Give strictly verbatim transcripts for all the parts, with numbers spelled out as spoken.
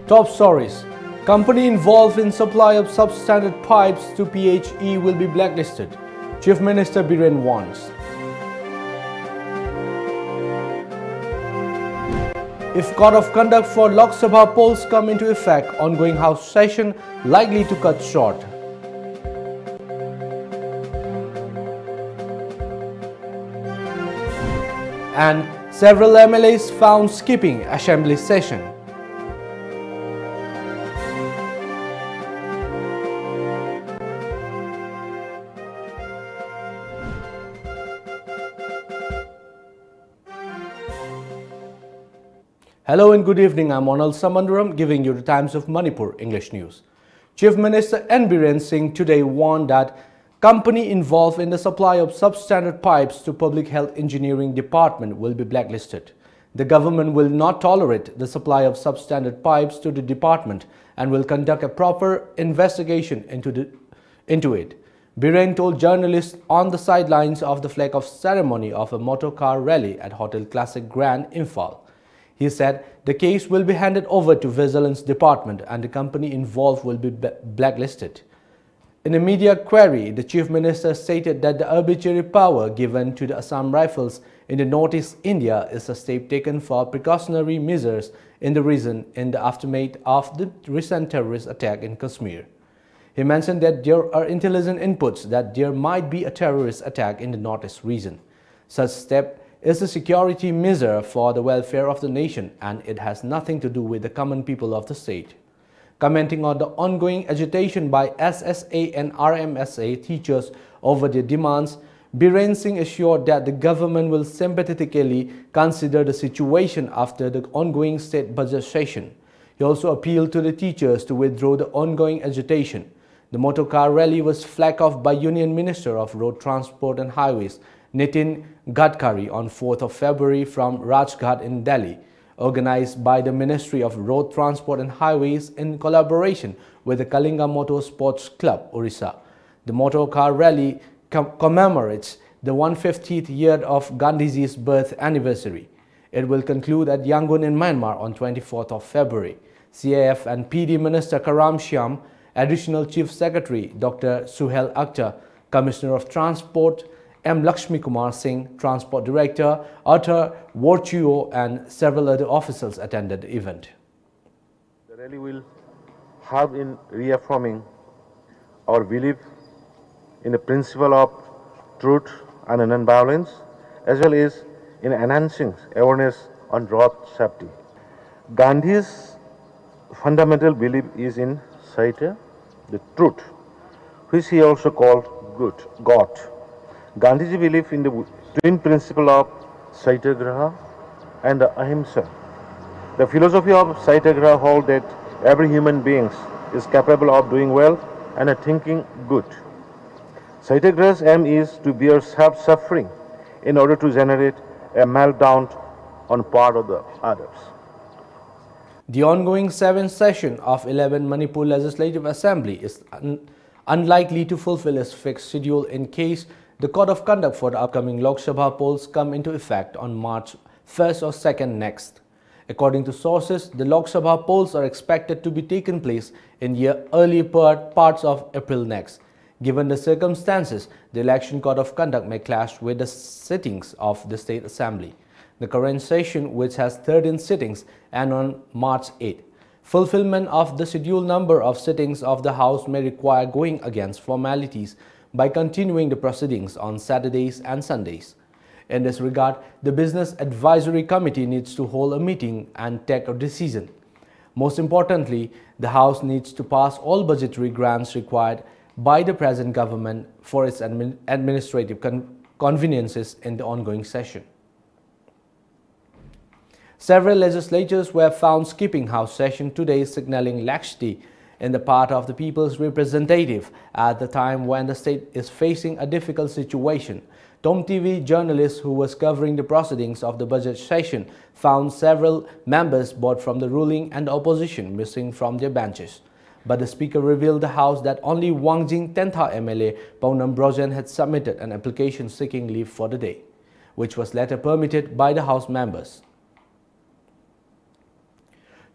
Top stories. Company involved in supply of substandard pipes to P H E will be blacklisted. Chief Minister Biren warns. If code of conduct for Lok Sabha polls come into effect, ongoing House session likely to cut short. And several M L As found skipping assembly session. Hello and good evening. I'm Onal Samanduram giving you the Times of Manipur English news. Chief Minister N Biren Singh today warned that company involved in the supply of substandard pipes to Public Health Engineering Department will be blacklisted. The government will not tolerate the supply of substandard pipes to the department and will conduct a proper investigation into, the, into it. Biren told journalists on the sidelines of the flag-off ceremony of a motor car rally at Hotel Classic Grand, Imphal. He said the case will be handed over to Vigilance Department and the company involved will be b- blacklisted. In a media query, the Chief Minister stated that the arbitrary power given to the Assam Rifles in the Northeast India is a step taken for precautionary measures in the region in the aftermath of the recent terrorist attack in Kashmir. He mentioned that there are intelligence inputs that there might be a terrorist attack in the Northeast region. Such step is a security measure for the welfare of the nation and it has nothing to do with the common people of the state. Commenting on the ongoing agitation by S S A and R M S A teachers over their demands, Biren Singh assured that the government will sympathetically consider the situation after the ongoing state budget session. He also appealed to the teachers to withdraw the ongoing agitation. The motor car rally was flagged off by Union Minister of Road Transport and Highways, Nitin Gadkari, on fourth of February from Rajghat in Delhi, organized by the Ministry of Road Transport and Highways in collaboration with the Kalinga Motor Sports Club, Orissa. The motor car rally com- commemorates the one hundred fiftieth year of Gandhiji's birth anniversary. It will conclude at Yangon in Myanmar on twenty-fourth of February. C A F and P D Minister Karam Shyam, Additional Chief Secretary Doctor Suhel Akhter, Commissioner of Transport M Lakshmi Kumar Singh, Transport Director Arthur Vorchuo, and several other officials attended the event. The rally will help in reaffirming our belief in the principle of truth and non-violence, as well as in enhancing awareness on road safety. Gandhi's fundamental belief is in Satya, the truth, which he also called good, God. Gandhiji believed in the twin principle of Satyagraha and the Ahimsa. The philosophy of Satyagraha holds that every human being is capable of doing well and thinking good. Satyagraha's aim is to bear self-suffering in order to generate a meltdown on part of the others. The ongoing seventh session of eleven Manipur Legislative Assembly is un- unlikely to fulfill its fixed schedule in case the code of conduct for the upcoming Lok Sabha polls come into effect on March first or second next. According to sources, the Lok Sabha polls are expected to be taken place in year early part, parts of April next. Given the circumstances, the election code of conduct may clash with the sittings of the State Assembly. The current session, which has thirteen sittings, end on March eighth. Fulfillment of the scheduled number of sittings of the House may require going against formalities by continuing the proceedings on Saturdays and Sundays. In this regard, the Business Advisory Committee needs to hold a meeting and take a decision. Most importantly, the House needs to pass all budgetary grants required by the present government for its admin- administrative con- conveniences in the ongoing session. Several legislatures were found skipping House session today, signaling laxity in the part of the people's representative at the time when the state is facing a difficult situation. Tom T V journalist who was covering the proceedings of the budget session found several members, both from the ruling and the opposition, missing from their benches. But the speaker revealed the House that only Wangjing Tentha M L A Paunam Brojen had submitted an application seeking leave for the day, which was later permitted by the House members.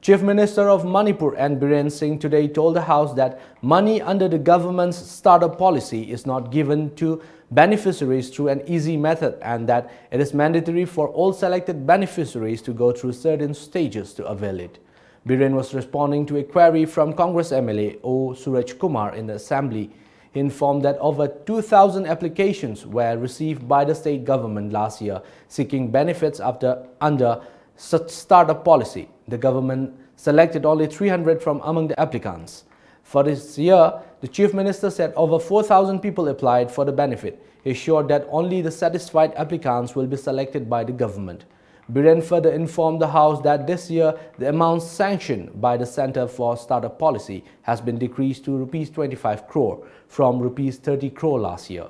Chief Minister of Manipur N Biren Singh today told the House that money under the government's startup policy is not given to beneficiaries through an easy method and that it is mandatory for all selected beneficiaries to go through certain stages to avail it. Biren was responding to a query from Congress M L A O Suraj Kumar in the assembly. He informed that over two thousand applications were received by the state government last year seeking benefits after under such startup policy. The government selected only three hundred from among the applicants. For this year, the chief minister said over four thousand people applied for the benefit. He assured that only the satisfied applicants will be selected by the government. Biren further informed the House that this year the amount sanctioned by the Center for Startup Policy has been decreased to rupees twenty-five crore from rupees thirty crore last year.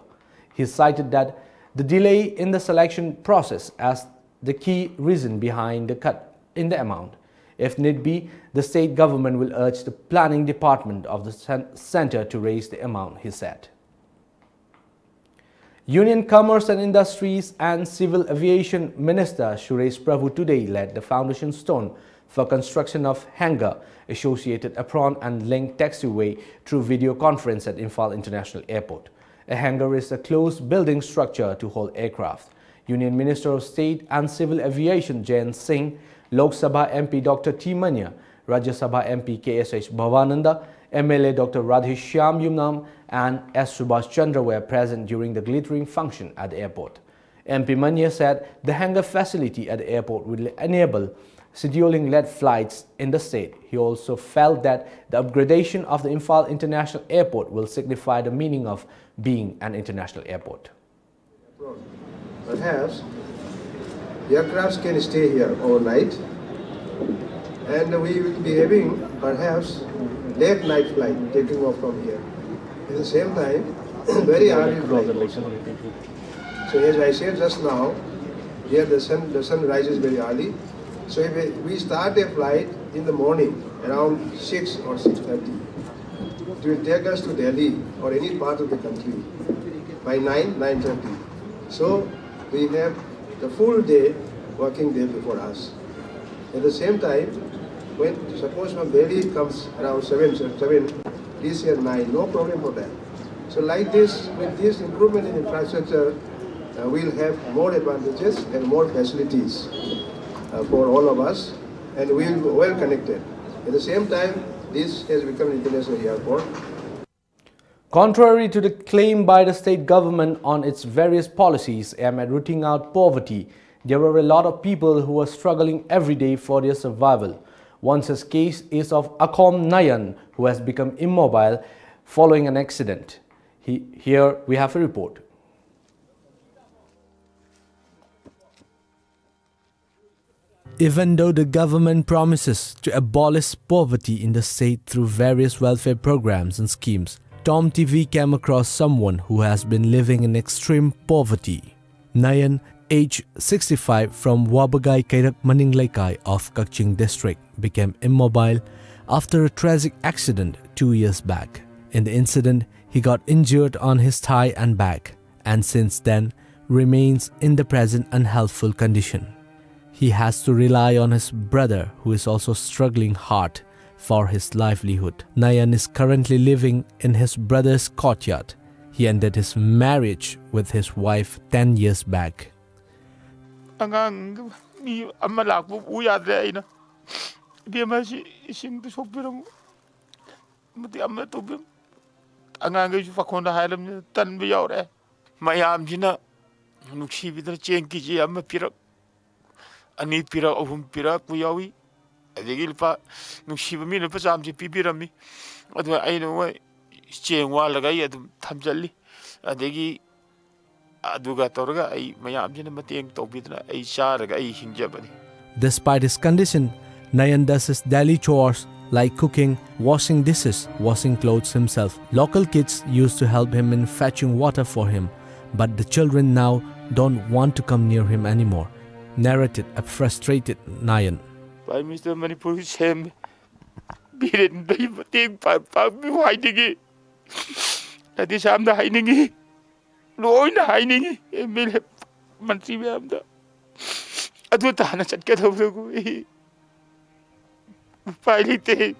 He cited that the delay in the selection process as the key reason behind the cut in the amount. If need be, the state government will urge the planning department of the cen- center to raise the amount, he said. Union Commerce and Industries and Civil Aviation Minister Suresh Prabhu today laid the foundation stone for construction of hangar associated apron and link taxiway through video conference at Imphal International Airport. A hangar is a closed building structure to hold aircraft. Union Minister of State and Civil Aviation Jayant Singh, Lok Sabha M P Doctor T Manya, Rajya Sabha M P K S H Bhavananda, M L A Doctor Radheshyam Yumnam, and S Subhash Chandra were present during the glittering function at the airport. M P Manya said the hangar facility at the airport will enable scheduling led flights in the state. He also felt that the upgradation of the Imphal International Airport will signify the meaning of being an international airport. Perhaps aircrafts can stay here overnight, and we will be having perhaps late night flight taking off from here. At the same time, very early flight also. So as I said just now, here the sun, the sun rises very early. So if we- we start a flight in the morning around six or six thirty, it will take us to Delhi or any part of the country by nine, nine thirty. So we have the full day, working day before us. At the same time, When suppose from Delhi comes around seven, seven, this year nine, no problem for that. So like this, with this improvement in infrastructure, uh, we'll have more advantages and more facilities uh, for all of us, and we'll be well connected. At the same time, this has become an international airport. Contrary to the claim by the state government on its various policies aimed at rooting out poverty, there were a lot of people who were struggling every day for their survival. One such case is of Akhom Nayan, who has become immobile following an accident. He, here we have a report. Even though the government promises to abolish poverty in the state through various welfare programs and schemes, Tom T V came across someone who has been living in extreme poverty. Nayan, age sixty-five, from Wabagai Kairak Maning Leikai of Kakching district, became immobile after a tragic accident two years back. In the incident, he got injured on his thigh and back, and since then remains in the present unhealthful condition. He has to rely on his brother, who is also struggling hard for his livelihood. Nayan is currently living in his brother's courtyard. He ended his marriage with his wife ten years back. ꯑꯉꯥꯡ ꯃꯤ ꯑꯃ ꯂꯥꯛꯄ ꯎ ꯌꯥꯗ꯭ꯔꯦ ꯑꯩꯅ꯫ ꯏꯕꯦꯝꯃ, ꯁꯤ ꯏꯁꯤꯡꯗꯨ ꯁꯣꯛꯄꯤꯔꯝꯃꯨ꯫ ꯃꯇꯦꯛ ꯑꯃ ꯇꯧꯕꯤꯔꯝꯃꯨ꯫ ꯑꯉꯥꯡꯈꯩꯁꯨ ꯄꯥꯈꯣꯟꯗ ꯍꯥꯏꯔꯕꯅꯤꯅ ꯇꯟꯕ ꯌꯥꯎꯔꯦ꯫ ꯃꯌꯥꯝꯁꯤꯅ ꯅꯨꯡꯁꯤꯕꯤꯗꯅ ꯆꯦꯡ ꯀꯦ ꯖꯤ ꯑꯃ ꯄꯤꯔꯛ, ꯑꯅꯤ ꯄꯤꯔꯛ, ꯑꯍꯨꯝ ꯄꯤꯔꯛꯄ ꯌꯥꯎꯏ꯫ ꯑꯗꯒꯤ ꯂꯨꯄꯥ, ꯅꯨꯡꯁꯤꯕ ꯃꯤꯅ ꯂꯨꯄꯥ ꯆꯥꯝꯃꯁꯦ ꯄꯤꯕꯤꯔꯝꯃꯤ꯫ ꯑꯗꯨꯒ ꯑꯩꯅ ꯃꯣꯏ ꯆꯦꯡ ꯋꯥꯜꯂꯒ ꯑꯩ ꯑꯗꯨꯝ ꯊꯝꯖꯜꯂꯤ꯫ ꯑꯗꯒꯤ ꯑꯗꯨꯒ ꯇꯧꯔꯒ ꯑꯩ ꯃꯌꯥꯝꯁꯤꯅ ꯃꯇꯦꯡ ꯇꯧꯕꯤꯗꯅ ꯑꯩ ꯆꯥꯔꯒ ꯑꯩ ꯍꯤꯡꯖꯕꯅꯤ꯫ Despite his condition, Nayan does his daily chores like cooking, washing dishes, washing clothes himself. Local kids used to help him in fetching water for him, but the children now don't want to come near him anymore. Narrated a frustrated Nayan. Prime Minister ꯃꯅꯤꯄꯨꯔꯒꯤ ꯁꯦꯝ ꯕꯤꯔꯦꯟꯗ ꯑꯩ ꯃꯇꯦꯡ ꯄꯥꯡ-, ꯄꯥꯡꯕꯤꯌꯨ ꯍꯥꯏꯅꯤꯡꯉꯤ꯫ ꯅꯗꯤ ꯁꯥꯝꯗ ꯍꯥꯏꯅꯤꯡꯉꯤ꯫ ꯂꯣꯏꯅ ꯍꯥꯏꯅꯤꯡꯉꯤ꯫ ꯑꯦꯝ ꯑꯦꯜ ꯑꯦ, ꯃꯟꯇ꯭ꯔꯤ ꯃꯌꯥꯝꯗ꯫ ꯑꯗꯨ ꯇꯥꯅ ꯆꯠꯀꯗꯧꯕꯗꯨ ꯑꯩ ꯎꯄꯥꯏ ꯂꯩꯇꯦ꯫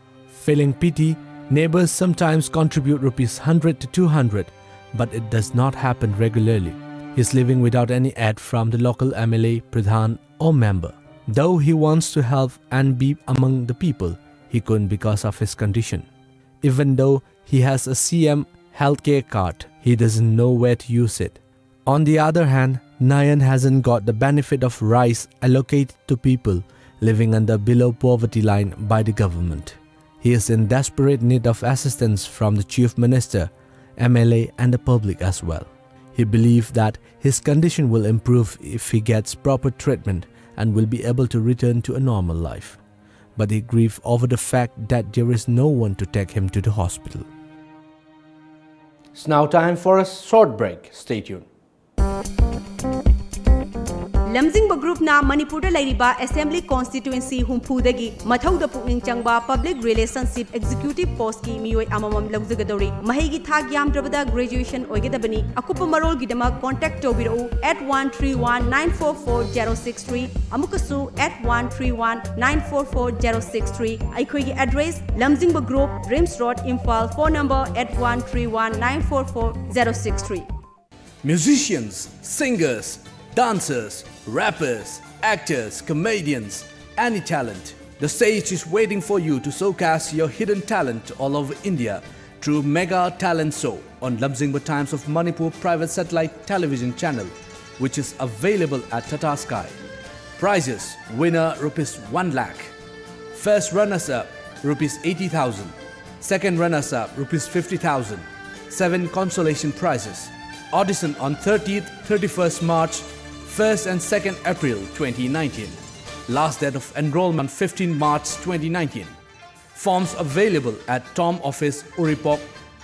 Feeling pity, neighbors sometimes contribute rupees hundred to two hundred, but it does not happen regularly. He's living without any aid from the local M L A, Pradhan, or member. Though he wants to help and be among the people, he couldn't because of his condition. Even though he has a C M healthcare card, he doesn't know where to use it. On the other hand, Nayan hasn't got the benefit of rice allocated to people living under below poverty line by the government. He is in desperate need of assistance from the Chief Minister, M L A, and the public as well. He believes that his condition will improve if he gets proper treatment and will be able to return to a normal life. But he grieves over the fact that there is no one to take him to the hospital. It's now time for a short break. Stay tuned. ꯂꯝꯖꯤꯡꯕ ꯒ꯭ꯔꯨꯞꯅ ꯃꯅꯤꯄꯨꯔꯗ ꯂꯩꯔꯤꯕ assembly ꯀꯣꯟꯁꯇꯤꯇ꯭ꯌꯨꯑꯦꯟꯁꯤ ꯍꯨꯝꯐꯨꯗꯒꯤ ꯃꯊꯧꯗ ꯄꯨꯛꯅꯤꯡ ꯆꯪꯕ public relationship executive ꯄꯣꯁꯀꯤ ꯃꯤꯑꯣꯏ ꯑꯃꯃꯝ ꯂꯧꯖꯒꯗꯧꯔꯤ꯫ ꯃꯍꯩꯒꯤ ꯊꯥꯛ ꯌꯥꯝꯗ꯭ꯔꯕꯗ graduation ꯑꯣꯏꯒꯗꯕꯅꯤ꯫ ꯑꯀꯨꯞꯄ ꯃꯔꯣꯜꯒꯤꯗꯃꯛ ꯀꯣꯟꯇꯦꯛ ꯇꯧꯕꯤꯔꯛꯎ eight one three one nine four four zero six three, ꯑꯃꯨꯛꯀꯁꯨ eight one three one nine four four zero six three꯫ ꯑꯩꯈꯣꯏꯒꯤ ꯑꯦꯗ꯭ꯔꯦꯁ: ꯂꯝꯖꯤꯡꯕ group, RIMS road, Imphal. Phone number eight one three one nine four four zero six three. Musicians, singers, dancers, rappers, actors, comedians, any talent. The stage is waiting for you to showcase your hidden talent all over India through Mega Talent Show on Lamjingba Times of Manipur private satellite television channel, which is available at Tata Sky. Prizes: winner rupees one lakh, first runners up rupees eighty thousand, second runners up rupees fifty thousand, seven consolation prizes. Audition on thirtieth, thirty-first March, first and second April twenty nineteen. Last date of enrollment fifteen March twenty nineteen. Forms available at Tom Office, Uripok,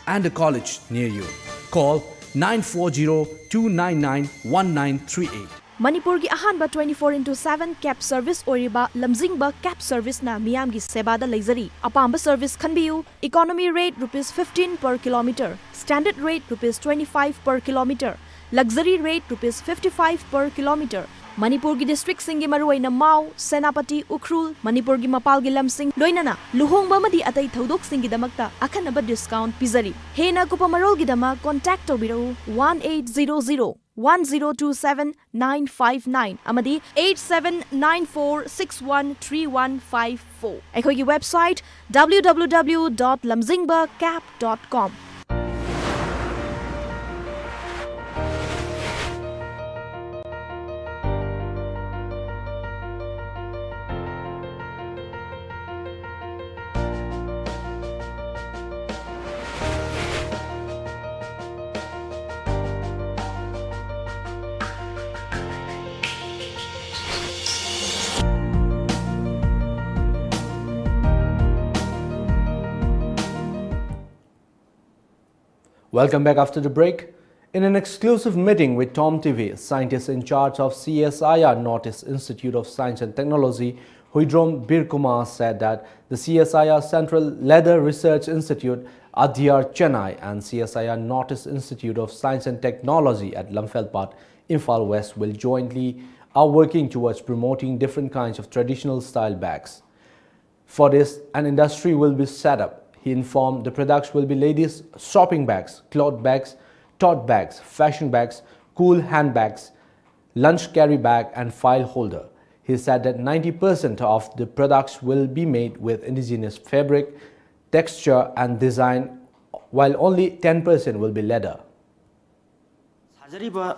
and the college near you. Call nine four zero two nine nine one nine three eight. ꯃꯅꯤꯄꯨꯔꯒꯤ ꯑꯍꯥꯟꯕ twenty four into seven cab service ꯑꯣꯏꯔꯤꯕ ꯂꯝꯖꯤꯡꯕ cab serviceꯅ ꯃꯤꯌꯥꯝꯒꯤ ꯁꯦꯕꯥꯗ ꯂꯩꯖꯔꯤ꯫ ꯑꯄꯥꯝꯕ service ꯈꯟꯕꯤꯌꯨ꯫ Economy rate rupees fifteen per kilometer, standard rate rupees twenty five per kilometer, luxury rate rupees fifty five per kilometer, ꯃꯅꯤꯄꯨꯔꯒꯤ ꯗꯤꯁꯇ꯭ꯔꯤꯛꯁꯤꯡꯒꯤ ꯃꯔꯨꯑꯣꯏꯅ ꯃꯥꯎ, ꯁꯦꯅꯥꯄꯇꯤ, ꯎꯈ꯭ꯔꯨꯜ, ꯃꯅꯤꯄꯨꯔꯒꯤ ꯃꯄꯥꯜꯒꯤ ꯂꯝꯁꯤꯡ, ꯂꯣꯏꯅꯅ ꯂꯨꯍꯣꯡꯕ ꯑꯃꯗꯤ ꯑꯇꯩ ꯊꯧꯗꯣꯛꯁꯤꯡꯒꯤꯗꯃꯛꯇ ꯑꯈꯟꯅꯕ ꯗꯤꯁꯀꯥꯎꯟꯠ ꯄꯤꯖꯔꯤ꯫ ꯍꯦꯟꯅ ꯑꯀꯨꯞꯄ ꯃꯔꯣꯜꯒꯤꯗꯃꯛ ꯀꯣꯟꯇꯦꯛ ꯇꯧꯕꯤꯔꯛꯎ, one eight zero zero one zero two seven nine five nine ꯑꯃꯗꯤ eight seven nine four six one three one five four꯫ ꯑꯩꯈꯣꯏꯒꯤ website W W W dot lamzingba cap dot com꯫ Welcome back after the break. In an exclusive meeting with Tom T V, scientist in charge of C S I R Northeast Institute of Science and Technology, Huidrom Birkumar, said that the C S I R Central Leather Research Institute, Adyar, Chennai, and C S I R Northeast Institute of Science and Technology at Lamfelpat, Imphal West, will jointly are working towards promoting different kinds of traditional style bags. For this, an industry will be set up. He informed the products will be ladies' shopping bags, cloth bags, tote bags, fashion bags, cool handbags, lunch carry bag, and file holder. He said that ninety percent of the products will be made with indigenous fabric, texture, and design, while only ten percent will be leather. ꯁꯥꯖꯔꯤꯕ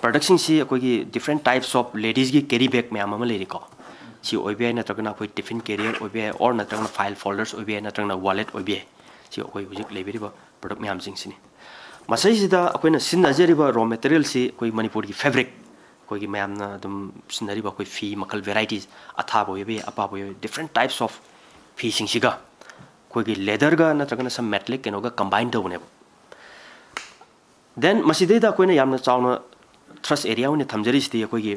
ꯄ꯭ꯔꯗꯛꯁꯤꯡꯁꯤ ꯑꯩꯈꯣꯏꯒꯤ different types of ladiesꯀꯤ carry bag ꯃꯌꯥꯝ ꯑꯃ ꯂꯩꯔꯤꯀꯣ꯫ ꯁꯤ ꯑꯣꯏꯕ ꯌꯥꯏ, ꯅꯠꯇ꯭ꯔꯒꯅ ꯑꯩꯈꯣꯏ tiffin carrier ꯑꯣꯏꯕ ꯌꯥꯏ, or ꯅꯠꯇ꯭ꯔꯒꯅ file folders ꯑꯣꯏꯕ ꯌꯥꯏ, ꯅꯠꯇ꯭ꯔꯒꯅ wallet ꯑꯣꯏꯕ ꯌꯥꯏ꯫ ꯁꯤ ꯑꯩꯈꯣꯏ ꯍꯧꯖꯤꯛ ꯂꯩꯕꯤꯔꯤꯕ product ꯃꯌꯥꯝꯁꯤꯡꯁꯤꯅꯤ꯫ ꯃꯁꯤꯁꯤꯗ ꯑꯩꯈꯣꯏꯅ ꯁꯤꯖꯤꯟꯅꯖꯔꯤꯕ raw materialꯁꯤ ꯑꯩꯈꯣꯏ ꯃꯅꯤꯄꯨꯔꯒꯤ fabric, ꯑꯩꯈꯣꯏꯒꯤ ꯃꯌꯥꯝꯅ ꯑꯗꯨꯝ ꯁꯤꯖꯤꯟꯅꯔꯤꯕ ꯑꯩꯈꯣꯏ ꯐꯤ ꯃꯈꯜ varieties, ꯑꯊꯥꯕ ꯑꯣꯏꯕ ꯌꯥꯏ, ꯑꯄꯥꯕ ꯑꯣꯏꯕ ꯌꯥꯏ, different types of ꯐꯤꯁꯤꯡꯁꯤꯒ ꯑꯩꯈꯣꯏꯒꯤ leatherꯒ ꯅꯠꯇ꯭ꯔꯒꯅ some metallic ꯀꯩꯅꯣꯒ combine ꯇꯧꯕꯅꯦꯕ꯫ Then ꯃꯁꯤꯗꯩꯗ ꯑꯩꯈꯣꯏꯅ ꯌꯥꯝꯅ ꯆꯥꯎꯅ thrust area ꯑꯣꯏꯅ ꯊꯝꯖꯔꯤꯁꯤꯗꯤ ꯑꯩꯈꯣꯏꯒꯤ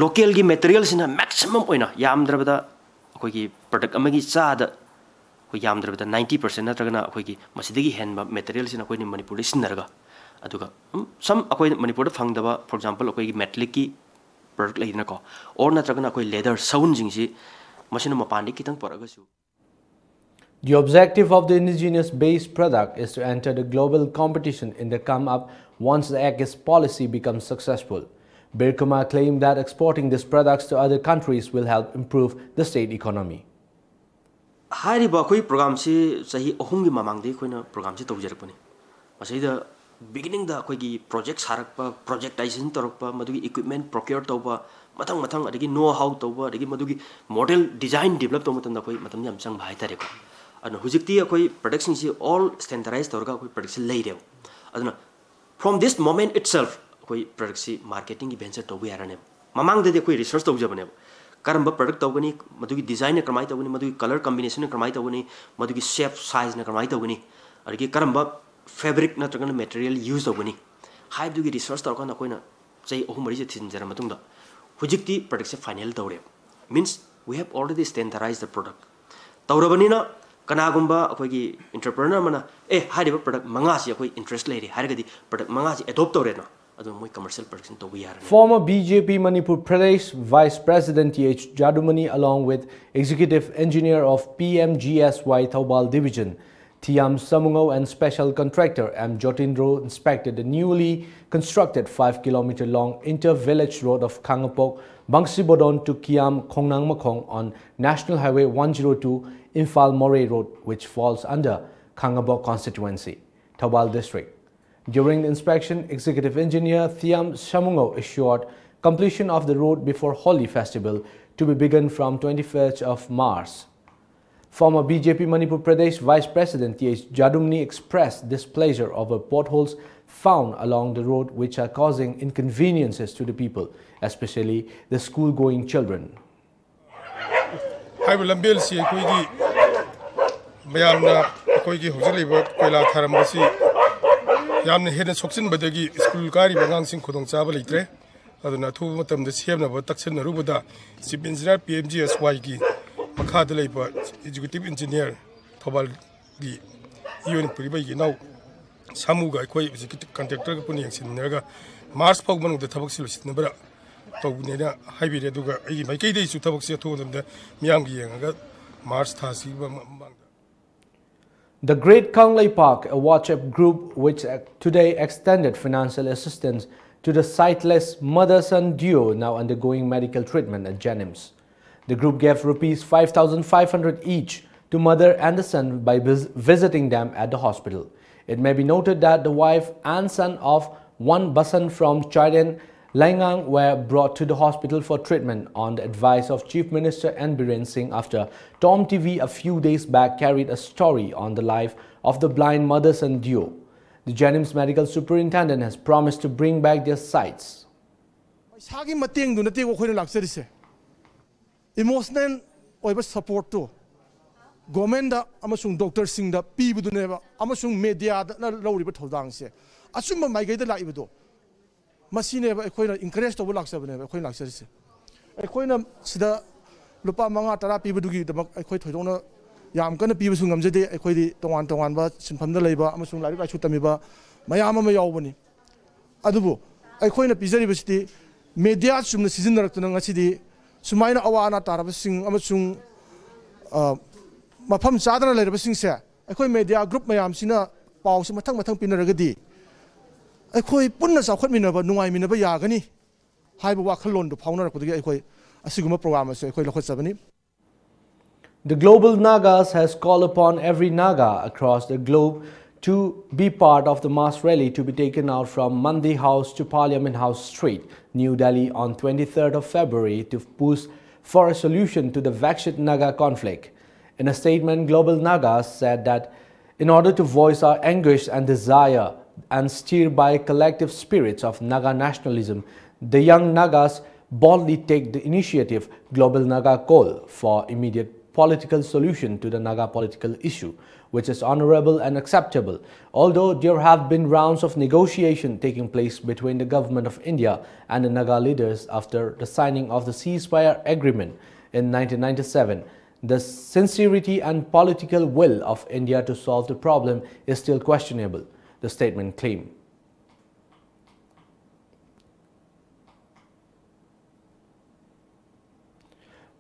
localꯒꯤ materialꯁꯤꯅ maximum ꯑꯣꯏꯅ, ꯌꯥꯝꯗ꯭ꯔꯕꯗ ꯑꯩꯈꯣꯏꯒꯤ product ꯑꯃꯒꯤ ꯆꯥꯗ ꯑꯩꯈꯣꯏ ꯌꯥꯝꯗ꯭ꯔꯕꯗ ninety percent ꯅꯠꯇ꯭ꯔꯒꯅ ꯑꯩꯈꯣꯏꯒꯤ ꯃꯁꯤꯗꯒꯤ ꯍꯦꯟꯕ materialꯁꯤꯅ ꯑꯩꯈꯣꯏꯅ ꯃꯅꯤꯄꯨꯔꯗ ꯁꯤꯖꯤꯟꯅꯔꯒ, ꯑꯗꯨꯒ, ꯎꯝ, some ꯑꯩꯈꯣꯏ ꯃꯅꯤꯄꯨꯔꯗ ꯐꯪꯗꯕ, for example, ꯑꯩꯈꯣꯏꯒꯤ metallicꯀꯤ ꯄ꯭ꯔꯗꯛ ꯂꯩꯗꯅꯀꯣ, ꯑꯣꯔ ꯅꯠꯇ꯭ꯔꯒꯅ ꯑꯩꯈꯣꯏ ꯂꯦꯗꯔ ꯁꯎꯟꯁꯤꯡꯁꯤ, ꯃꯁꯤꯅ ꯃꯄꯥꯟꯗꯒꯤ ꯈꯤꯇꯪ ꯄꯨꯔꯛꯑꯒꯁꯨ. The objective of the indigenous based product is to enter the global competition in the come up once the ACKIS policy becomes successful. Birkumar claimed that exporting these products to other countries will help improve the state economy. ꯍꯥꯏꯔꯤꯕ ꯑꯩꯈꯣꯏ ꯄ꯭ꯔꯣꯒꯥꯝꯁꯤ ꯆꯍꯤ ꯑꯍꯨꯝꯒꯤ ꯃꯃꯥꯡꯗꯒꯤ ꯑꯩꯈꯣꯏꯅ ꯄ꯭ꯔꯣꯒꯥꯝꯁꯤ ꯇꯧꯖꯔꯛꯄꯅꯤ꯫ ꯃꯁꯤꯗ ꯕꯤꯒꯤꯅꯤꯡꯗ ꯑꯩꯈꯣꯏꯒꯤ project ꯁꯥꯔꯛꯄ, ꯄ꯭ꯔꯣꯖꯦꯛꯇꯥꯏꯖꯦꯁꯟ ꯇꯧꯔꯛꯄ, ꯃꯗꯨꯒꯤ ꯏꯀ꯭ꯋꯤꯞꯃꯦꯟ ꯄ꯭ꯔꯣꯀ꯭ꯌꯣꯔ ꯇꯧꯕ, ꯃꯊꯪ ꯃꯊꯪ, ꯑꯗꯒꯤ ꯅꯣ ꯍꯥꯎ ꯇꯧꯕ, ꯑꯗꯒꯤ ꯃꯗꯨꯒꯤ ꯃꯣꯗꯦꯜ ꯗꯤꯖꯥꯏꯟ ꯗꯤꯕꯂꯞ ꯇꯧꯕ ꯃꯇꯝꯗ ꯑꯩꯈꯣꯏ ꯃꯇꯝ ꯌꯥꯝ ꯆꯪꯕ ꯍꯥꯏꯇꯥꯔꯦꯀꯣ꯫ ꯑꯗꯨꯅ ꯍꯧꯖꯤꯛꯇꯤ ꯑꯩꯈꯣꯏ ꯄ꯭ꯔꯗꯛꯁꯤꯡꯁꯤ ꯑꯣꯜ ꯁ꯭ꯇꯦꯟꯗꯔꯗꯥꯏꯁ ꯇꯧꯔꯒ ꯑꯩꯈꯣꯏ ꯄ꯭ꯔꯗꯛꯁꯤ ꯂꯩꯔꯦꯕ꯫ ꯑꯗꯨꯅ from this moment itself ꯑꯩꯈꯣꯏ ꯄ꯭ꯔꯗꯛꯁꯤ ꯃꯥꯔꯀꯦꯇꯤꯡꯒꯤ ꯚꯦꯟꯆꯔ ꯇꯧꯕ ꯌꯥꯔꯅꯦꯕ꯫ ꯃꯃꯥꯡꯗꯗꯤ ꯑꯩꯈꯣꯏ ꯔꯤꯁꯔꯁ ꯇꯧꯖꯕꯅꯦꯕ, ꯀꯔꯝꯕ ꯄ꯭ꯔꯗꯛ ꯇꯧꯒꯅꯤ, ꯃꯗꯨꯒꯤ ꯗꯤꯖꯥꯏꯟꯅ ꯀꯃꯥꯏꯅ ꯇꯧꯒꯅꯤ, ꯃꯗꯨꯒꯤ ꯀꯂꯔ ꯀꯝꯕꯤꯅꯦꯁꯟꯅ ꯀꯃꯥꯏꯅ ꯇꯧꯒꯅꯤ, ꯃꯗꯨꯒꯤ ꯁꯦꯞ ꯁꯥꯏꯖꯅ ꯀꯃꯥꯏꯅ ꯇꯧꯒꯅꯤ, ꯑꯗꯒꯤ ꯀꯔꯝꯕ ꯐꯦꯕ꯭ꯔꯤꯛ ꯅꯠꯇ꯭ꯔꯒꯅ ꯃꯦꯇꯔꯤꯌꯦꯜ ꯌꯨꯁ ꯇꯧꯒꯅꯤ ꯍꯥꯏꯕꯗꯨꯒꯤ ꯔꯤꯁꯔꯁ ꯇꯧꯔꯀꯥꯟꯗ ꯑꯩꯈꯣꯏꯅ ꯆꯍꯤ ꯑꯍꯨꯝ ꯃꯔꯤꯁꯦ ꯊꯤꯖꯤꯟꯖꯔ ꯃꯇꯨꯡꯗ ꯍꯧꯖꯤꯛꯇꯤ ꯄ꯭ꯔꯗꯛꯁꯦ ꯐꯥꯏꯅꯦꯜ ꯇꯧꯔꯦꯕ꯫ Means we have already standardized the product. ꯇꯧꯔꯕꯅꯤꯅ ꯀꯅꯥꯒꯨꯝꯕ ꯑꯩꯈꯣꯏꯒꯤ ꯏꯟꯇꯔꯄ꯭ꯔꯤꯅꯔ ꯑꯃꯅ ꯑꯦ ꯍꯥꯏꯔꯤꯕ ꯄ꯭ꯔꯗꯛ ꯃꯉꯥꯁꯤ ꯑꯩꯈꯣꯏ ꯏꯟꯇꯔꯦꯁ ꯂꯩꯔꯦ ꯍꯥꯏꯔꯒꯗꯤ ꯄ꯭ꯔꯗꯛ ꯃꯉꯥꯁꯤ ꯑꯦꯗꯣꯞ ꯇꯧꯔꯦꯅ, ꯑꯗꯨ ꯃꯣꯏ ꯀꯃꯔꯁꯤꯌꯦꯜ ꯄ꯭ꯔꯗꯛꯁꯟ ꯇꯧꯕ ꯌꯥꯔꯅꯤ꯫ Former B J P Manipur Pradesh Vice President Th Jadumani, along with Executive Engineer of P M G S Y Thoubal Division, Thiam Samungo, and special contractor M Jotindro inspected the newly constructed five kilometer long inter-village road of Khangapok, Bangsibodon to Kiam Khongnang Makhong on National Highway one zero two, Imphal Moreh Road, which falls under Khangabok constituency, Thoubal district. During the inspection, Executive Engineer Thiam Samungo assured completion of the road before Holi festival, to be begun from twenty-first of March. Former B J P Manipur Pradesh Vice President Th Jadumani expressed displeasure over potholes found along the road, which are causing inconveniences to the people, especially the school-going children. ꯍꯥꯏꯔꯤꯕ ꯂꯝꯕꯦꯜꯁꯤ ꯑꯩꯈꯣꯏꯒꯤ ꯃꯌꯥꯝꯅ ꯑꯩꯈꯣꯏꯒꯤ ꯍꯧꯖꯤꯛ ꯂꯩꯕ ꯀꯣꯏꯂꯥ ꯊꯥꯔꯝꯕꯁꯤ ꯌꯥꯝꯅ ꯍꯦꯟꯅ ꯁꯣꯛꯆꯤꯟꯕꯗꯒꯤ school ꯀꯥꯔꯤꯕ ꯑꯉꯥꯡꯁꯤꯡ ꯈꯨꯗꯣꯡꯆꯥꯕ ꯂꯩꯇ꯭ꯔꯦ꯫ ꯑꯗꯨꯅ ꯑꯊꯨꯕ ꯃꯇꯝꯗ ꯁꯦꯝꯅꯕ ꯇꯛꯁꯤꯟꯅꯔꯨꯕꯗ Chief Engineer P M G S Y ꯒꯤ ꯃꯈꯥꯗ ꯂꯩꯕ Executive Engineer ꯊꯧꯕꯥꯜꯒꯤ ꯏ ꯑꯣꯏꯅ ꯄꯨꯔꯤꯕ ꯑꯩꯒꯤ ꯏꯅꯥꯎ ꯁꯥꯃꯨꯒ ꯑꯩꯈꯣꯏ ꯍꯧꯖꯤꯛꯀꯤ ꯀꯟꯇ꯭ꯔꯦꯛꯇꯔꯒ ꯄꯨꯟꯅ ꯌꯦꯡꯁꯤꯟꯃꯤꯟꯅꯔꯒ ꯃꯥꯔꯆ ꯐꯥꯎ ꯃꯅꯨꯡꯗ ꯊꯕꯛꯁꯤ ꯂꯣꯏꯁꯤꯟꯅꯕ ꯇꯧꯕꯅꯦꯅ ꯍꯥꯏꯕꯤꯔꯦ꯫ ꯑꯗꯨꯒ ꯑꯩꯒꯤ ꯃꯥꯏꯀꯩꯗꯒꯤꯁꯨ ꯊꯕꯛꯁꯦ ꯑꯊꯨꯕ ꯃꯇꯝꯗ ꯃꯤꯌꯥꯝꯒꯤ ꯌꯦꯡꯉꯒ ꯃꯥꯔꯆ ꯊꯥꯁꯤꯒꯤ ꯃꯃꯥꯡꯗ The Great Kangleipak, a WhatsApp group which uh, today extended financial assistance to the sightless mother-son duo now undergoing medical treatment at JNIMS. The group gave rupees five thousand five hundred each to mother and the son by vis- visiting them at the hospital. It may be noted that the wife and son of one Basan from Chairen Laingang were brought to the hospital for treatment on the advice of Chief Minister N Biren Singh after Tom T V a few days back carried a story on the life of the blind mother-son duo. The JNIMS medical superintendent has promised to bring back their sights. ꯄꯩꯁꯥꯒꯤ ꯃꯇꯦꯡꯗꯨ ꯅꯠꯇꯦ ꯑꯩꯈꯣꯏꯅ ꯂꯥꯛꯆꯔꯤꯁꯦ꯫ Emotional ꯑꯣꯏꯕ ꯁꯄꯣꯔꯠꯇꯨ ꯒꯣꯔꯃꯦꯟꯗ ꯑꯃꯁꯨꯡ ꯗꯣꯛꯇꯔꯁꯤꯡꯗ ꯄꯤꯕꯗꯨꯅꯦꯕ꯫ ꯑꯃꯁꯨꯡ ꯃꯦꯗꯤꯌꯥꯗꯅ ꯂꯧꯔꯤꯕ ꯊꯧꯗꯥꯡꯁꯦ ꯑꯆꯨꯝꯕ ꯃꯥꯏꯀꯩꯗ ꯂꯥꯛꯏꯕꯗꯣ ꯃꯁꯤꯅꯦꯕ ꯑꯩꯈꯣꯏꯅ ꯏꯟꯀꯔꯦꯖ ꯇꯧꯕ ꯂꯥꯛꯆꯕꯅꯦꯕ ꯑꯩꯈꯣꯏꯅ ꯂꯥꯛꯆꯔꯤꯁꯦ꯫ ꯑꯩꯈꯣꯏꯅ ꯁꯤꯗ ꯂꯨꯄꯥ ꯃꯉꯥ ꯇꯔꯥ ꯄꯤꯕꯗꯨꯒꯤꯗꯃꯛ ꯑꯩꯈꯣꯏ ꯊꯣꯏꯗꯣꯛꯅ ꯌꯥꯝ ꯀꯟꯅ ꯄꯤꯕꯁꯨ ꯉꯝꯖꯗꯦ꯫ ꯑꯩꯈꯣꯏꯗꯤ ꯇꯣꯉꯥꯟ ꯇꯣꯉꯥꯟꯕ ꯁꯤꯟꯐꯝꯗ ꯂꯩꯕ ꯑꯃꯁꯨꯡ ꯂꯥꯏꯔꯤꯛ ꯂꯥꯏꯁꯨ ꯇꯝꯃꯤꯕ ꯃꯌꯥꯝ ꯑꯃ ꯌꯥꯎꯕꯅꯤ꯫ ꯑꯗꯨꯕꯨ ꯑꯩꯈꯣꯏꯅ ꯄꯤꯖꯔꯤꯕꯁꯤꯗꯤ ꯃꯦꯗꯤꯌꯥ ꯆꯨꯝꯅ ꯁꯤꯖꯤꯟꯅꯔꯛꯇꯨꯅ ꯉꯁꯤꯗꯤ ꯁꯨꯃꯥꯏꯅ ꯑꯋꯥ ꯑꯅꯥ ꯇꯥꯔꯕꯁꯤꯡ ꯑꯃꯁꯨꯡ ꯃꯐꯝ ꯆꯥꯗꯅ ꯂꯩꯔꯕꯁꯤꯡꯁꯦ ꯑꯩꯈꯣꯏ ꯃꯦꯗꯤꯌꯥ ꯒ꯭ꯔꯨꯞ ꯃꯌꯥꯝꯁꯤꯅ ꯄꯥꯎꯁꯤ ꯃꯊꯪ ꯃꯊꯪ ꯄꯤꯅꯔꯒꯗꯤ ꯑꯩꯈꯣꯏ ꯄꯨꯟꯅ ꯆꯥꯎꯈꯠꯃꯤꯟꯅꯕ, ꯅꯨꯡꯉꯥꯏꯃꯤꯟꯅꯕ ꯌꯥꯒꯅꯤ ꯍꯥꯏꯕ ꯋꯥꯈꯜꯂꯣꯟꯗꯨ ꯐꯥꯎꯅꯔꯛꯄꯗꯒꯤ ꯑꯩꯈꯣꯏ ꯑꯁꯤꯒꯨꯝꯕ ꯄ꯭ꯔꯣꯒ꯭ꯔꯥꯝ ꯑꯁꯤ ꯑꯩꯈꯣꯏ ꯂꯧꯈꯠꯆꯕꯅꯤ꯫ The Global Nagas has called upon every Naga across the globe to be part of the mass rally to be taken out from Mandi House to Parliament House Street, New Delhi on twenty-third of February to push for a solution to the vexed Naga conflict. In a statement, Global Nagas said that in order to voice our anguish and desire and steered by collective spirits of Naga nationalism, the young Nagas boldly take the initiative. Global Naga call for immediate political solution to the Naga political issue, which is honorable and acceptable. Although there have been rounds of negotiation taking place between the government of India and the Naga leaders after the signing of the ceasefire agreement in nineteen ninety-seven, the sincerity and political will of India to solve the problem is still questionable, the statement claimed.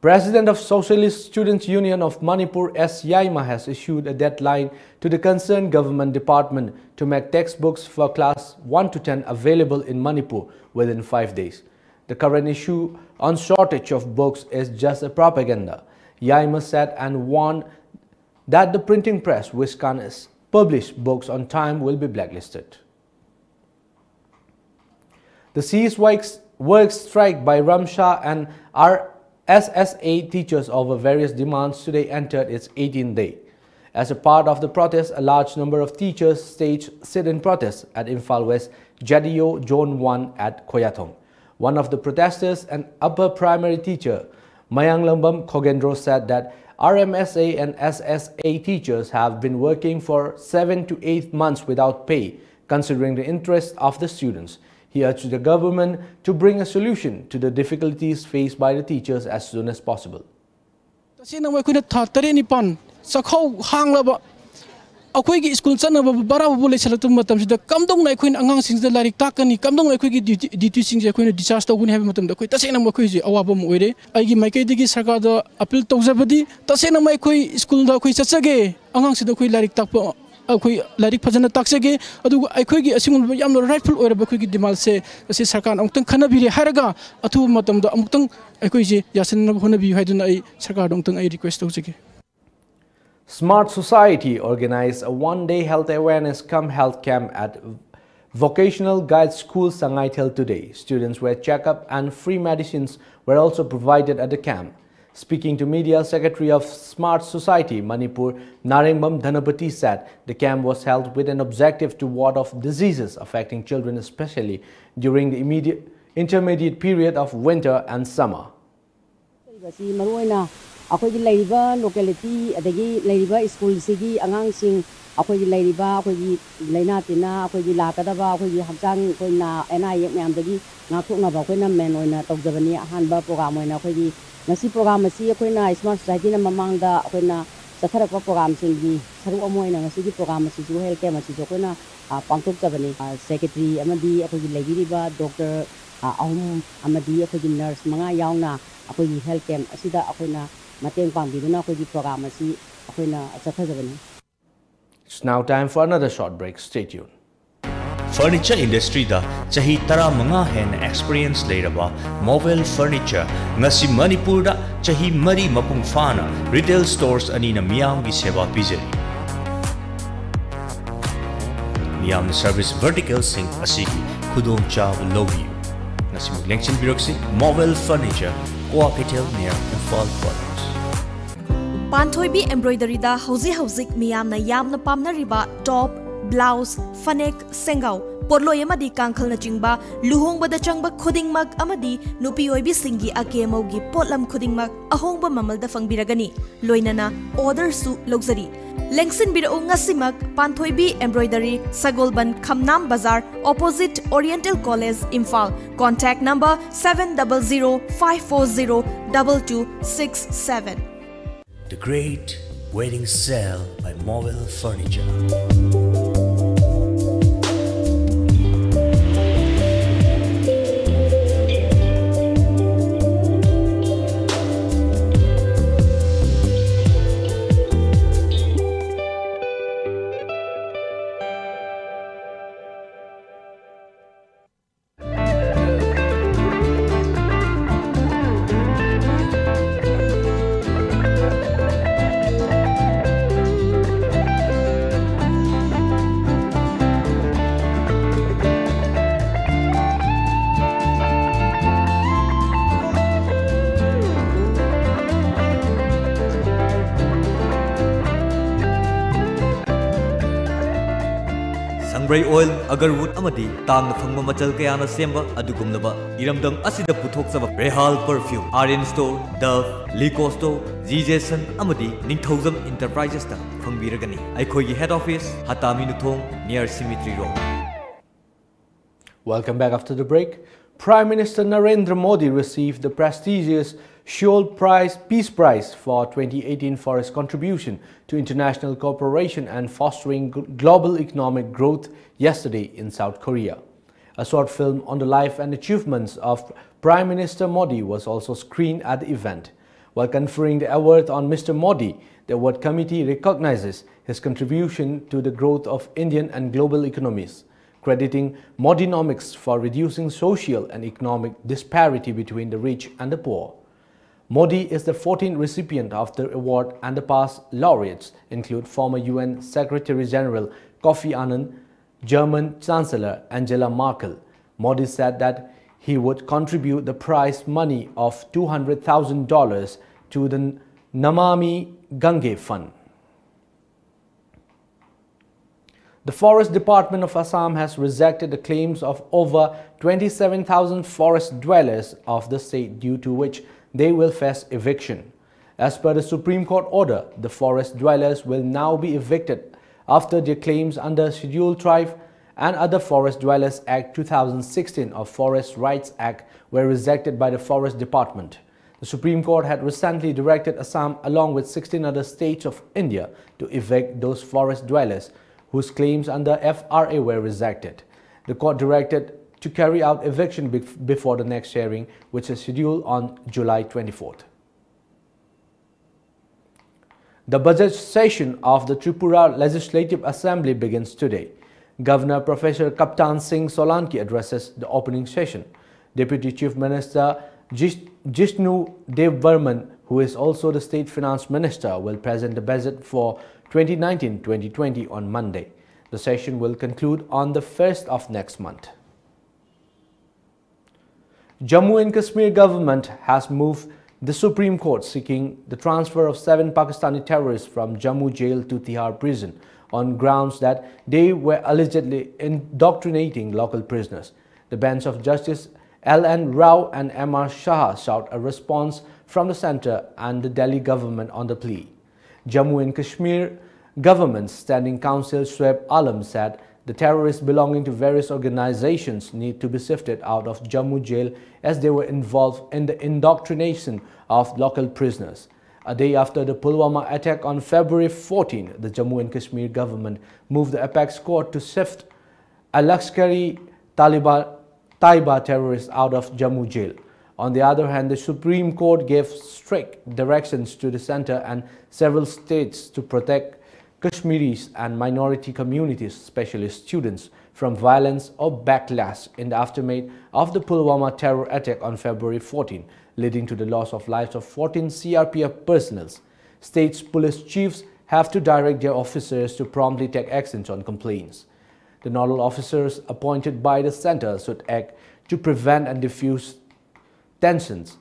President of Socialist Students Union of Manipur, S Yaima, has issued a deadline to the concerned government department to make textbooks for class one to ten available in Manipur within five days. The current issue on shortage of books is just a propaganda, Yaima said, and warned that the printing press which can't publish books on time will be blacklisted. The cease work, work strike by Ramsha and R S S A teachers over various demands today entered its eighteenth day. As a part of the protest, a large number of teachers staged sit-in protests at Imphal West Jadiyo Zone one at Khoyathong. One of the protesters, an upper primary teacher, Mayanglambam Khogendro, said that R M S A and S S A teachers have been working for seven to eight months without pay, considering the interest of the students. He urged the government to bring a solution to the difficulties faced by the teachers as soon as possible. ꯇꯁꯦꯡꯅ ꯑꯩꯈꯣꯏꯅ ꯊꯥ ꯇꯔꯦꯠ ꯅꯤꯄꯥꯜ ꯆꯥꯛꯈꯥꯎ ꯍꯥꯡꯂꯕ ꯑꯩꯈꯣꯏꯒꯤ school ꯆꯠꯅꯕ ꯕꯔꯥꯕꯨ ꯂꯩꯁꯜꯂꯛꯇꯕ ꯃꯇꯝꯁꯤꯗ ꯀꯝꯗꯧꯅ ꯑꯩꯈꯣꯏꯅ ꯑꯉꯥꯡꯁꯤꯡꯁꯤꯗ ꯂꯥꯏꯔꯤꯛ ꯇꯥꯛꯀꯅꯤ, ꯀꯝꯗꯧꯅ ꯑꯩꯈꯣꯏꯒꯤ ꯗ꯭ꯌꯨꯇꯤ ꯗ꯭ꯌꯨꯇꯤꯁꯤꯡꯁꯦ ꯑꯩꯈꯣꯏꯅ ꯗꯤꯁꯆꯥꯔꯖ ꯇꯧꯒꯅꯤ ꯍꯥꯏꯕ ꯃꯇꯝꯗ ꯑꯩꯈꯣꯏ ꯇꯁꯦꯡꯅ ꯑꯩꯈꯣꯏꯁꯦ ꯑꯋꯥꯕ ꯑꯃ ꯑꯣꯏꯔꯦ꯫ ꯑꯩꯒꯤ ꯃꯥꯏꯀꯩꯗꯒꯤ ꯁꯔꯀꯥꯔꯗ ꯑꯄꯤꯜ ꯇꯧꯖꯕꯗꯤ ꯇꯁꯦꯡꯅ ꯑꯩꯈꯣꯏ ꯁ꯭ꯀꯨꯜꯗ ꯑꯩꯈꯣꯏ ꯆꯠꯆꯒꯦ, ꯑꯉꯥꯡꯁꯤꯡꯗ ꯑꯩꯈꯣꯏ ꯂꯥꯏꯔꯤꯛ ꯇꯥꯛꯄ ꯑꯩꯈꯣꯏ ꯂꯥꯏꯔꯤꯛ ꯐꯖꯅ ꯇꯥꯛꯆꯒꯦ꯫ ꯑꯗꯨꯒ ꯑꯩꯈꯣꯏꯒꯤ ꯑꯁꯤꯒꯨꯝꯂꯕ ꯌꯥꯝꯅ ꯔꯥꯏꯠꯐꯨꯜ ꯑꯣꯏꯔꯕ ꯑꯩꯈꯣꯏꯒꯤ ꯗꯤꯃꯥꯟꯁꯦ ꯑꯁꯤ ꯁꯔꯀꯥꯔꯅ ꯑꯃꯨꯛꯇꯪ ꯈꯟꯅꯕꯤꯔꯦ ꯍꯥꯏꯔꯒ ꯑꯊꯨꯕ ꯃꯇꯝꯗ ꯑꯃꯨꯛꯇꯪ ꯑꯩꯈꯣꯏꯁꯦ ꯌꯥꯁꯤꯟꯅꯅꯕ ꯍꯣꯠꯅꯕꯤꯌꯨ ꯍꯥꯏꯗꯨꯅ ꯑꯩ ꯁꯔꯀꯥꯔꯗ ꯑꯃꯨꯛꯇꯪ ꯑꯩ ꯔꯤꯀ꯭ꯋꯦꯁ ꯇꯧꯖꯒꯦ꯫ Smart Society organized a one-day health awareness cum health camp at Vocational Guide School Sangaithel today. Students were checked up and free medicines were also provided at the camp. Speaking to media, Secretary of Smart Society Manipur, Narengbam Dhanapati, said the camp was held with an objective to ward off diseases affecting children, especially during the immediate intermediate period of winter and summer. ꯂꯩꯔꯤꯕꯁꯤ ꯃꯔꯨꯑꯣꯏꯅ ꯑꯩꯈꯣꯏꯒꯤ ꯂꯩꯔꯤꯕ locality ꯑꯗꯒꯤ ꯂꯩꯔꯤꯕ ꯁ꯭ꯀꯨꯜꯁꯤꯒꯤ ꯑꯉꯥꯡꯁꯤꯡ ꯑꯩꯈꯣꯏꯒꯤ ꯂꯩꯔꯤꯕ ꯑꯩꯈꯣꯏꯒꯤ ꯂꯥꯏꯅꯥ ꯇꯤꯟꯅꯥ ꯑꯩꯈꯣꯏꯒꯤ ꯂꯥꯛꯀꯗꯕ ꯑꯩꯈꯣꯏꯒꯤ ꯍꯛꯆꯥꯡ ꯑꯩꯈꯣꯏ ꯅꯥ ꯑꯅꯥ ꯑꯌꯦꯛ ꯃꯌꯥꯝꯗꯒꯤ ꯉꯥꯛꯊꯣꯛꯅꯕ ꯑꯩꯈꯣꯏꯅ ꯃꯦꯟ ꯑꯣꯏꯅ ꯇꯧꯖꯕꯅꯤ꯫ ꯑꯍꯥꯟꯕ ꯄ꯭ꯔꯣꯒ꯭ꯔꯥꯝ ꯑꯣꯏꯅ ꯑꯩꯈꯣꯏꯒꯤ ꯉꯁꯤ ꯄ꯭ꯔꯣꯒ꯭ꯔꯥꯝ ꯑꯁꯤ ꯑꯩꯈꯣꯏꯅ ꯏꯁꯃꯥꯔꯠ ꯁꯣꯁꯥꯏꯇꯤꯅ ꯃꯃꯥꯡꯗ ꯑꯩꯈꯣꯏꯅ ꯆꯠꯊꯔꯛꯄ ꯄ꯭ꯔꯣꯒ꯭ꯔꯥꯝꯁꯤꯡꯒꯤ ꯁꯔꯨꯛ ꯑꯃ ꯑꯣꯏꯅ ꯉꯁꯤꯒꯤ ꯄ꯭ꯔꯣꯒ꯭ꯔꯥꯝ ꯑꯁꯤꯁꯨ ꯍꯦꯜꯊ ꯀꯦꯝ ꯑꯁꯤꯁꯨ ꯑꯩꯈꯣꯏꯅ ꯄꯥꯡꯊꯣꯛꯆꯕꯅꯤ꯫ ꯁꯦꯀ꯭ꯔꯦꯇꯔꯤ ꯑꯃꯗꯤ ꯑꯩꯈꯣꯏꯒꯤ ꯂꯩꯕꯤꯔꯤꯕ ꯗꯣꯛꯇꯔ ꯑ, ꯑꯍꯨꯝ ꯑꯃꯗꯤ ꯑꯩꯈꯣꯏꯒꯤ ꯅꯔꯁ ꯃꯉꯥ ꯌꯥꯎꯅ ꯑꯩꯈꯣꯏꯒꯤ ꯍꯦꯜꯊ ꯀꯦꯝꯞ ꯑꯁꯤꯗ ꯑꯩꯈꯣꯏꯅ ꯃꯇꯦꯡ ꯄꯥꯡꯕꯤꯗꯨꯅ ꯑꯩꯈꯣꯏꯒꯤ ꯄ꯭ꯔꯣꯒ꯭ꯔꯥꯝ ꯑꯁꯤ ꯑꯩꯈꯣꯏꯅ ꯆꯠꯊꯖꯕꯅꯤ꯫ It's now time for another short break. Stay tuned. Furniture industryꯗ ꯆꯍꯤ ꯇꯔꯥꯃꯉꯥ ꯍꯦꯟꯅ experience ꯂꯩꯔꯕ Movel Furniture ꯉꯁꯤ ꯃꯅꯤꯄꯨꯔꯗ ꯆꯍꯤ ꯃꯔꯤ ꯃꯄꯨꯡ ꯐꯥꯅ retail stores ꯑꯅꯤꯅ ꯃꯤꯌꯥꯝꯒꯤ ꯁꯦꯕꯥ ꯄꯤꯖꯔꯤ꯫ ꯃꯤꯌꯥꯝꯅ service verticalꯁꯤꯡ ꯑꯁꯤꯒꯤ ꯈꯨꯗꯣꯡꯆꯥꯕ ꯂꯧꯕꯤꯌꯨ꯫ ꯉꯁꯤꯃꯛ ꯂꯦꯡꯁꯤꯟꯕꯤꯔꯛꯁꯤ Movel Furniture, Kwakeithel near Imphal College꯫ ꯄꯥꯟꯊꯣꯏꯕꯤ ꯑꯦꯝꯕ꯭ꯔꯣꯏꯗꯔꯤꯗ ꯍꯧꯖꯤꯛ ꯍꯧꯖꯤꯛ ꯃꯤꯌꯥꯝꯅ ꯌꯥꯝꯅ ꯄꯥꯝꯅꯔꯤꯕ ꯇꯣꯞ, ꯕ꯭ꯂꯥꯎꯁ, ꯐꯅꯦꯛ, ꯁꯦꯡꯒꯥꯎ, ꯄꯣꯠꯂꯣꯏ ꯑꯃꯗꯤ ꯀꯥꯡꯈꯜꯅꯆꯤꯡꯕ ꯂꯨꯍꯣꯡꯕꯗ ꯆꯪꯕ ꯈꯨꯗꯤꯡꯃꯛ ꯑꯃꯗꯤ ꯅꯨꯄꯤ ꯑꯣꯏꯕꯤꯁꯤꯡꯒꯤ ꯑꯀꯦ ꯑꯃꯧꯒꯤ ꯄꯣꯠꯂꯝ ꯈꯨꯗꯤꯡꯃꯛ ꯑꯍꯣꯡꯕ ꯃꯃꯜꯗ ꯐꯪꯕꯤꯔꯒꯅꯤ꯫ ꯂꯣꯏꯅꯅ ꯑꯣꯔꯗꯔꯁꯨ ꯂꯧꯖꯔꯤ꯫ ꯂꯦꯡꯁꯤꯟꯕꯤꯔꯛꯎ ꯉꯁꯤꯃꯛ ꯄꯥꯟꯊꯣꯏꯕꯤ ꯑꯦꯝꯕ꯭ꯔꯣꯏꯗꯔꯤ, ꯁꯒꯣꯜꯕꯟ, ꯈꯝꯅꯥꯝ ꯕꯖꯥꯔ, opposite Oriental College, Imphal. Contact number seven double zero five four zero double two six seven. The Great Wedding Sale by Movel Furniture. ꯁꯪꯕ꯭ꯔꯩ ꯑꯣꯏꯜ, ꯑꯒꯔꯋꯨꯗ ꯑꯃꯗꯤ ꯇꯥꯡꯅ ꯐꯪꯕ ꯃꯆꯜ ꯀꯌꯥꯅ ꯁꯦꯝꯕ ꯑꯗꯨꯒꯨꯝꯂꯕ ꯏꯔꯝꯗꯝ ꯑꯁꯤꯗ ꯄꯨꯊꯣꯛꯆꯕ Rehal perfume, Aryan store, Dove, Liko store, G Jason ꯑꯃꯗꯤ ꯅꯤꯡꯊꯧꯖꯝ ꯏꯟꯇꯔꯄ꯭ꯔꯥꯏꯖꯦꯁꯇ ꯐꯪꯕꯤꯔꯒꯅꯤ꯫ ꯑꯩꯈꯣꯏꯒꯤ ꯍꯦꯗ ꯑꯣꯐꯤꯁ ꯍꯇꯥꯃꯤ ꯅꯨꯊꯣꯡ, near Cemetery Road. Welcome back after the break. Prime Minister Narendra Modi received the prestigious Sheol Prize, Peace Prize for twenty eighteen for his contribution to international cooperation and fostering gl- global economic growth yesterday in South Korea. A short film on the life and achievements of Prime Minister Modi was also screened at the event. While conferring the award on Mister Modi, the award committee recognizes his contribution to the growth of Indian and global economies, crediting Modinomics for reducing social and economic disparity between the rich and the poor. Modi is the fourteenth recipient of the award, and the past laureates include former U N Secretary General Kofi Annan, German Chancellor Angela Merkel. Modi said that he would contribute the prize money of two hundred thousand dollars to the Namami Gange Fund. The Forest Department of Assam has rejected the claims of over twenty-seven thousand forest dwellers of the state, due to which they will face eviction. As per the Supreme Court order, the forest dwellers will now be evicted after their claims under Scheduled Tribe and Other Forest Dwellers Act two thousand sixteen or Forest Rights Act were rejected by the Forest Department. The Supreme Court had recently directed Assam, along with sixteen other states of India, to evict those forest dwellers whose claims under F R A were rejected. The court directed to carry out eviction bef- before the next hearing, which is scheduled on July twenty-fourth. The budget session of the Tripura Legislative Assembly begins today. Governor Professor Kaptan Singh Solanki addresses the opening session. Deputy Chief Minister Jish- Jishnu Dev Barman, who is also the State Finance Minister, will present the budget for twenty nineteen twenty twenty on Monday. The session will conclude on the first of next month. Jammu and Kashmir government has moved the Supreme Court, seeking the transfer of seven Pakistani terrorists from Jammu jail to Tihar prison on grounds that they were allegedly indoctrinating local prisoners. The bench of Justice L N Rao and M R Shah sought a response from the centre and the Delhi government on the plea. Jammu and Kashmir Government's Standing Counsel Shoaib Alam said the terrorists belonging to various organizations need to be shifted out of Jammu jail, as they were involved in the indoctrination of local prisoners. A day after the Pulwama attack on February fourteen, the Jammu and Kashmir government moved the apex court to shift a Lashkar-e Taliban, Taiba terrorists out of Jammu jail. On the other hand, the Supreme Court gave strict directions to the center and several states to protect Kashmiris and minority communities, especially students, from violence or backlash in the aftermath of the Pulwama terror attack on February fourteen, leading to the loss of lives of fourteen C R P F personnel. States police chiefs have to direct their officers to promptly take actions on complaints. The nodal officers appointed by the center should act to prevent and diffuse tensions.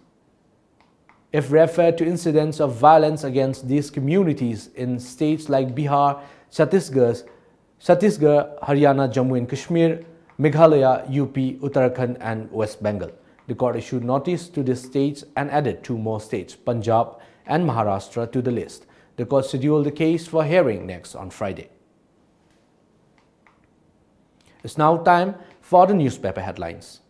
If referred to incidents of violence against these communities in states like Bihar, Chhattisgarh, Chhattisgarh, Haryana, Jammu and Kashmir, Meghalaya, U P, Uttarakhand, and West Bengal, the court issued notice to the states and added two more states, Punjab and Maharashtra, to the list. The court scheduled the case for hearing next on Friday. It's now time for the newspaper headlines.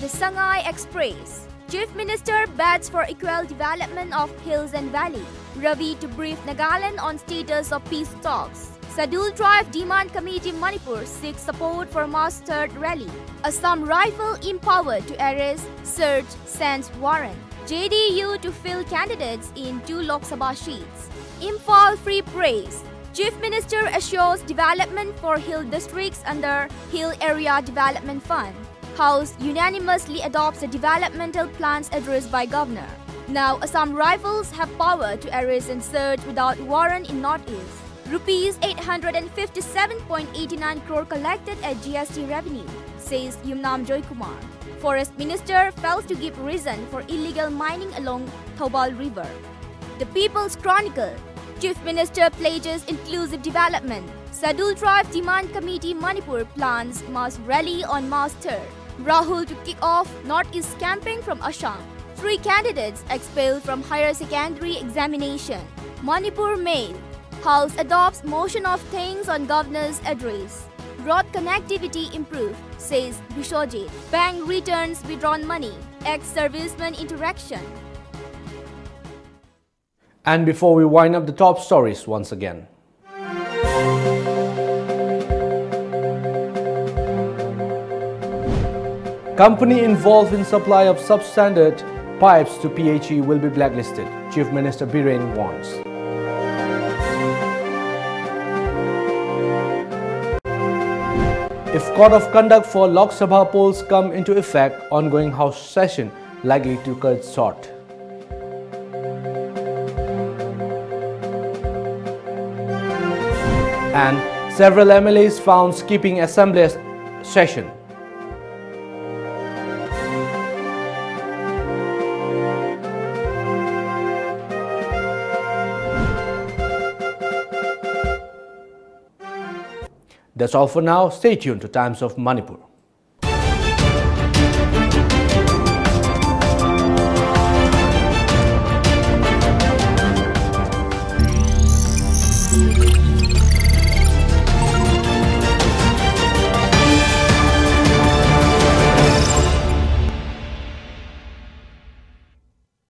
The Sangai Express. Chief Minister bets for equal development of hills and valley. Ravi to brief Nagaland on status of peace talks. Scheduled Tribe Demand Committee Manipur seeks support for March third rally. Assam Rifle empowered to arrest, search, sends warrant. J D U to field candidates in two Lok Sabha seats. Imphal Free Press. Chief Minister assures development for hill districts under Hill Area Development Fund. House unanimously adopts the developmental plans addressed by Governor. Now, Assam Rifles have power to arrest and search without warrant in Northeast. Rupees eight hundred and fifty-seven point eight nine crore collected as G S T revenue, says Yumnam Joykumar. Forest Minister fails to give reason for illegal mining along Thoubal River. The People's Chronicle. Chief Minister pledges inclusive development. Scheduled Tribe Demand Committee Manipur plans mass rally on March third. Rahul to kick off Northeast campaign from Assam. Three candidates expelled from higher secondary examination. Manipur Mail. House adopts motion of thanks on governor's address. Road connectivity improved, says Biswajit. Bank returns withdrawn money. Ex-serviceman interaction. And before we wind up the top stories once again, company involved in supply of substandard pipes to P H E will be blacklisted, Chief Minister Biren warns. If code of conduct for Lok Sabha polls come into effect, ongoing House session likely to cut short. And several M L As found skipping assembly session. That's all for now. Stay tuned to Times of Manipur.